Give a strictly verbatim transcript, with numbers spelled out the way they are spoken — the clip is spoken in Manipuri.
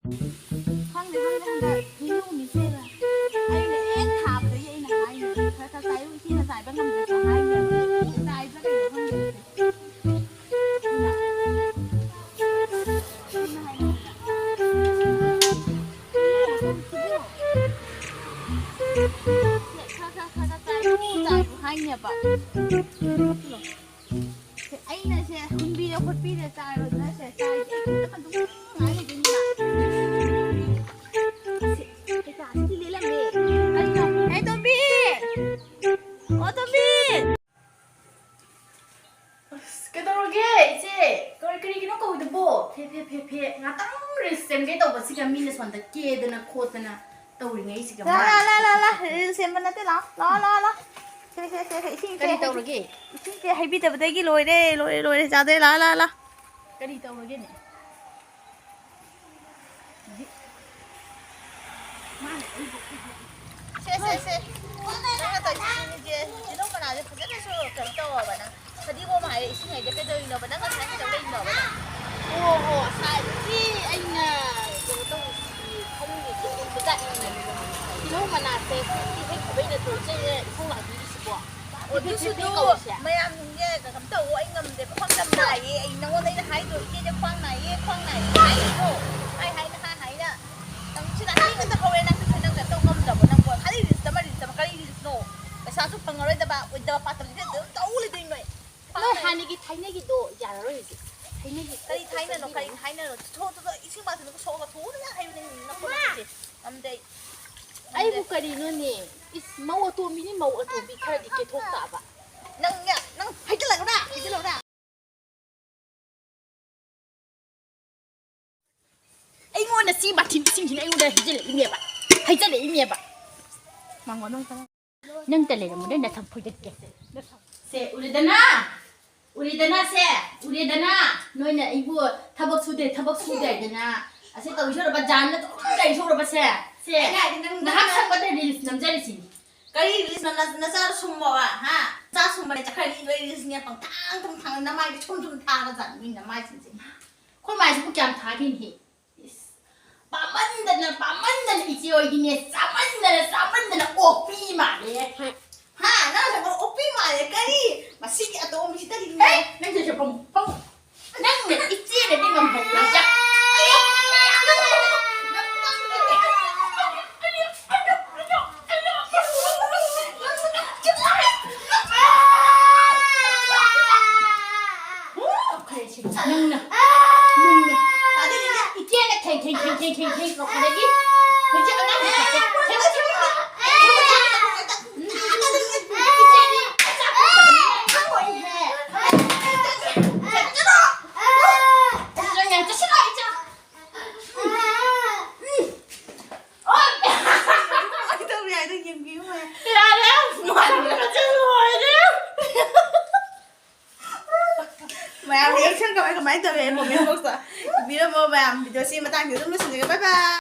ꯈꯪꯗꯦ, ꯈꯪꯗꯦ, ꯍꯟꯗꯛ ꯏꯅꯧ ꯅꯤꯁꯦꯕ꯫ ꯑꯩꯅ ꯍꯦꯛ ꯊꯥꯕꯗꯒꯤ ꯑꯩꯅ ꯍꯥꯏꯅꯦ, "ꯈꯔ ꯈꯔ ꯆꯥꯏꯌꯨ, ꯏꯆꯦꯅ ꯆꯥꯏꯕ ꯉꯝꯗ꯭ꯔꯁꯨ" ꯍꯥꯏꯅꯦꯕ꯫ ꯆꯥꯏꯕ꯭ꯔꯥ ꯀꯩꯅꯣ ꯈꯪꯗꯦ꯫ ꯑꯗꯨꯅ ꯑꯩꯅ ꯍꯥꯏꯅꯤꯡꯕꯗ, ꯏꯅꯧ ꯁꯤꯕꯨ ꯈꯔ ꯈꯔ ꯈꯔ ꯈꯔ ꯆꯥꯏꯌꯨ, ꯆꯥꯏꯌꯨ ꯍꯥꯏꯅꯦꯕ꯫ ꯑꯩꯅ ꯁꯦ ꯍꯨꯟꯕꯤꯔꯦ ꯈꯣꯠꯄꯤꯔꯦ ꯆꯥꯏꯔꯣꯗꯅ ꯁꯦ ꯆꯥꯏꯁꯦ ꯑꯗꯨꯝ ꯉꯥꯏ ꯂꯩꯗꯣꯏꯅꯤꯅ꯫ ꯁꯦ, ꯀꯩꯀꯥꯁꯤꯗꯤ ꯂꯦꯜꯂꯝꯃꯦ꯫ ꯑꯩꯅ, "ꯍꯦ, ꯇꯣꯝꯕꯤ! ꯑꯣ, ꯇꯣꯝꯕꯤ!" ꯑꯁ, ꯀꯩꯗꯧꯔꯒꯦ, ꯏꯆꯦ? ꯀꯔꯤ, ꯀꯔꯤꯒꯤꯅꯣ ꯀꯧꯏꯗꯨꯕꯣ? ꯐꯦ, ꯐꯦ, ꯐꯦ, ꯐꯦ꯫ ꯉꯥꯛꯇꯪ ꯔꯤꯜꯁ ꯁꯦꯝꯒꯦ ꯇꯧꯕꯁꯤꯒ ꯃꯤꯅ ꯁꯣꯝꯗ ꯀꯦꯗꯅ ꯈꯣꯠꯇꯅ ꯇꯧꯔꯤꯉꯩꯁꯤꯒ ꯂꯥ, ꯃꯥꯅ ꯂꯥ, ꯂꯥ, ꯂꯥ, ꯂꯥ꯫ ꯔꯤꯜꯁ ꯁꯦꯝꯕ ꯅꯠꯇꯦ, ꯂꯥ, ꯂꯥ, ꯂꯥ, ꯂꯥ꯫ ꯁꯦ, ꯁꯦ, ꯁꯦ, ꯁꯦ, ꯏꯁꯤꯡꯁꯦ ꯀꯔꯤ ꯍꯩꯕꯤ-, ꯇꯧꯔꯒꯦ? ꯏꯁꯤꯡꯁꯦ ꯍꯩꯕꯤꯗꯕꯗꯒꯤ ꯂꯣꯏꯔꯦ, ꯂꯣꯏꯔꯦ, ꯂꯣꯏꯔꯦ, ꯆꯥꯗ꯭ꯔꯦ, ꯂꯥ, ꯂꯥ, ꯂꯥ꯫ ꯀꯔꯤ ꯇꯧꯔꯒꯦꯅꯦ? ꯁꯦ, ꯁꯦ, ꯁꯦ꯫ ꯅꯪꯅ ꯇꯧꯔꯤꯁꯦ ꯁꯤꯅꯤꯁꯦ꯫ ꯇꯤꯜꯍꯧ ꯃꯅꯥꯁꯦ ꯐꯖꯅꯁꯨ ꯀꯩꯅꯣ ꯇꯧꯔꯕ ꯅꯪ꯫ ꯐꯗꯤꯒꯣꯝ ꯍꯥꯏꯔꯦ, ꯏꯁꯤꯡ ꯍꯥꯏꯔꯦ, ꯀꯩꯗꯧꯔꯤꯅꯣꯕ? ꯅꯪ ꯉꯁꯥꯏ ꯀꯩꯗꯧ ꯂꯩꯔꯤꯅꯣꯕ ꯅꯪ? ꯑꯣ ꯍꯣ, ꯉꯁꯥꯏꯗꯒꯤ ꯑꯩꯅ ꯀꯩꯅꯣ ꯇꯧꯔꯤꯁꯤꯗꯤ ꯈꯪꯗꯦ, ꯆꯨꯝꯕ ꯖꯥꯠꯅꯤꯅꯦ꯫ ꯇꯤꯜꯍꯧ ꯃꯅꯥꯁꯦ ꯁꯤ ꯍꯦꯛ ꯈꯨꯕꯩ ꯅꯠꯇ꯭ꯔꯣ ꯏꯆꯦꯅ ꯏꯁꯧ ꯂꯥꯡꯕꯤꯔꯤꯁꯤꯕꯣ? ꯑꯗꯨꯁꯨ ꯐꯦ ꯐꯦ ꯀꯧꯔꯤꯁꯦ꯫ ꯃꯌꯥꯝꯁꯤꯡꯁꯦ ꯀꯩꯅꯣ ꯇꯧꯋꯣ, ꯑꯩ ꯉꯝꯗꯦ, ꯈ꯭ꯋꯥꯡ ꯌꯥꯝ ꯅꯥꯏꯌꯦ꯫ ꯑꯩ ꯅꯉꯣꯟꯗ ꯑꯩꯅ ꯍꯥꯏꯗ꯭ꯔꯣ, ꯏꯆꯦꯁꯦ ꯈ꯭ꯋꯥꯡ ꯅꯥꯏꯌꯦ, ꯈ꯭ꯋꯥꯡ ꯅꯥꯏꯌꯦ ꯍꯥꯏꯗ꯭ꯔꯣ? ꯍꯥꯏ ꯍꯥꯏꯅ ꯍꯥ ꯍꯥꯏꯅ꯫ ꯅꯪ ꯁꯤꯗ ꯑꯍꯤꯡ ꯑꯝꯇ ꯍꯧꯔꯦ, ꯅꯪ ꯅꯪ ꯀꯩꯅꯣ ꯇꯧ ꯉꯝꯗ꯭ꯔꯕꯣ ꯅꯪꯕꯣ? ꯈꯜꯂꯤ ꯔꯤꯜꯁ ꯑꯃ, ꯔꯤꯜꯁ ꯑꯃ, ꯀꯔꯤ ꯔꯤꯜꯁꯅꯣ? ꯄꯩꯁꯥꯁꯨ ꯐꯪꯉꯔꯣꯏꯗꯕ, ꯑꯣꯏꯗꯕ ꯄꯥꯗꯕ ꯔꯤꯜꯁ ꯑꯗꯨꯝ ꯇꯧ ꯂꯩꯗꯣꯏ ꯅꯣꯏ꯫ ꯅꯣꯏ ꯍꯥꯟꯅꯒꯤ ꯊꯥꯏꯅꯒꯤꯗꯣ ꯌꯥꯔꯔꯣꯏ ꯍꯧꯖꯤꯛ꯫ ꯊꯥꯏꯅꯒꯤ ꯊꯥꯏꯅꯅꯣ, ꯀꯔꯤ ꯊꯥꯏꯅꯅꯣ? ꯊꯣ, ꯊꯣ, ꯊꯣ, ꯏꯁꯤꯡ ꯕꯥꯇꯤꯟꯗꯣ ꯁꯣꯛꯑꯒ ꯊꯣꯛꯎꯗꯅ ꯍꯥꯏꯕꯅꯦ, ꯅꯈꯣꯟ ꯃꯥ! ꯅꯠꯇꯦ꯫ ꯉꯝꯗꯦ꯫ ꯑꯩꯕꯨ ꯀꯔꯤꯅꯣꯅꯦ? ꯏꯁ, ꯃꯧ ꯑꯇꯣꯝꯕꯤꯅꯤ, ꯃꯧ ꯑꯇꯣꯝꯕꯤ ꯈꯔꯗꯤ ꯀꯦꯊꯣꯛ ꯇꯥꯕ꯫ ꯅꯪ, ꯅꯪ ꯍꯩꯖꯤꯜꯂꯛꯀꯅꯣ, ꯍꯩꯖꯤꯜꯂꯛꯀꯅꯣ꯫ ꯑꯩꯉꯣꯟꯗ ꯁꯤ ꯕꯥꯊꯤꯟꯁꯤꯡꯁꯤꯅ ꯑꯩꯉꯣꯟꯗ ꯍꯩꯖꯤꯜꯂꯛꯏꯅꯦꯕ, ꯍꯩꯖꯤꯜꯂꯛꯏꯅꯦꯕ꯫ ꯃꯉꯣꯟꯗ ꯑꯃꯨꯛꯇ ꯅꯪꯇ ꯂꯩꯔꯝꯃꯨꯅꯦ, ꯅꯁꯝ ꯐꯣꯏꯗꯠꯀꯦ꯫ ꯁꯦ, ꯎꯔꯦꯗꯅ? ꯎꯔꯦꯗꯅ ꯁꯦ? ꯎꯔꯦꯗꯅ? ꯅꯣꯏꯅ ꯑꯩꯕꯨ ꯊꯕꯛ ꯁꯨꯗꯦ, ꯊꯕꯛ ꯁꯨꯗꯦ ꯍꯥꯏꯗꯅ ꯑꯁꯤ ꯇꯧ ꯁꯣꯔꯕ, ꯖꯥꯟꯅ ꯑꯗꯨꯝ ꯂꯩ ꯁꯣꯔꯕ ꯁꯦ? ꯁꯦ, ꯑꯩꯅ ꯍꯥꯏꯗꯤ ꯅꯪ ꯉꯥꯏꯍꯥꯛ ꯅꯪꯅ ꯁꯪꯕꯗ ꯔꯤꯜꯁ ꯅꯝꯖꯔꯤꯁꯤꯅꯤ꯫ ꯀꯔꯤ ꯔꯤꯜꯁꯅꯣ ꯅ-, ꯅꯆꯥ ꯁꯨꯝꯕ ꯋꯥ, ꯍꯥ? ꯅꯆꯥ ꯁꯨꯝꯕꯅꯦ ꯆꯠꯈ꯭ꯔꯅꯤ ꯅꯣꯏ ꯔꯤꯜꯁꯅꯦ ꯄꯪꯊꯥꯡ ꯑꯗꯨꯝ ꯊꯥꯡ ꯅꯃꯥꯏꯗꯤ ꯁꯨꯝ ꯁꯨꯝ ꯊꯥꯒ ꯖꯥꯠꯅꯤ ꯃꯤ ꯅꯃꯥꯏꯁꯤꯡꯁꯦ꯫ ꯑꯩꯈꯣꯏ ꯃꯥꯏꯁꯤꯕꯨ ꯀꯌꯥꯝ ꯊꯥꯈꯤꯅꯤ? ꯏꯁ, ꯄꯥꯝꯃꯟꯗꯅ, ꯄꯥꯝꯃꯟꯗꯅ ꯏꯆꯦ ꯍꯣꯏꯗꯤꯅꯦ, ꯆꯥꯃꯟꯗꯅ, ꯆꯥꯃꯟꯗꯅ ꯑꯣꯛꯄꯤ ꯃꯥꯜꯂꯦ꯫ ꯍꯥ? ꯅꯪ ꯉꯁꯥꯏ ꯑꯣꯛꯄꯤ ꯃꯥꯜꯂꯦ꯫ ꯀꯔꯤ? ꯃꯁꯤꯒꯤ ꯑꯇꯣꯝꯕꯤꯁꯤꯗꯗꯤꯅꯦ꯫ ꯍꯦ! ꯅꯪꯁꯤꯁꯨ ꯐꯝ-, ꯐꯝ-, ꯅꯪꯅ ꯏꯆꯦꯅꯗꯤ ꯉꯝꯍꯜꯂꯣꯏꯗ꯫ ꯅꯪꯅ, ꯅꯪꯅ ꯏꯆꯦꯅ ꯊꯦꯡ, ꯊꯦꯡ, ꯊꯦꯡ, ꯊꯦꯡ, ꯊꯦꯡ, ꯊꯦꯡ ꯀꯧꯕꯗꯒꯤ ꯍꯧꯖꯤꯛ ꯑꯉꯥꯡ ꯃꯆꯥꯁꯦ ꯊꯦꯡ, ꯊꯦꯡ, ꯊꯦꯡ꯫ ꯏꯆꯦꯗꯤ ꯃꯆꯥ ꯄꯣꯛꯇꯕꯅꯤꯅ ꯈꯪꯉꯣꯏꯍꯦ꯫ ꯆꯠꯂꯣ꯫ ꯆꯠꯁꯤꯜꯂꯣ, ꯏꯆꯥ꯫ ꯀꯃꯥꯏꯅ ꯇꯧꯔꯤ ꯍꯥꯏꯗꯣ ꯌꯦꯡꯕꯤꯌꯨ ꯍꯥꯏ꯫ ꯌꯥꯔꯦ꯫ ꯃꯥꯟꯕꯒꯁꯦ ꯂꯣꯏꯔꯦ꯫ ꯃꯌꯥꯝ reaction ꯀꯃꯥꯏ ꯀꯃꯥꯏꯅ ꯇꯧꯋꯦ comment box ꯇ ꯏꯕꯤꯔꯝꯃꯣ ꯃꯌꯥꯝ꯫ Video ꯁꯤ ꯃꯇꯥꯡꯁꯤꯗ ꯑꯗꯨꯝ ꯂꯣꯏꯁꯤꯟꯖꯔꯒꯦ꯫ Bye bye꯫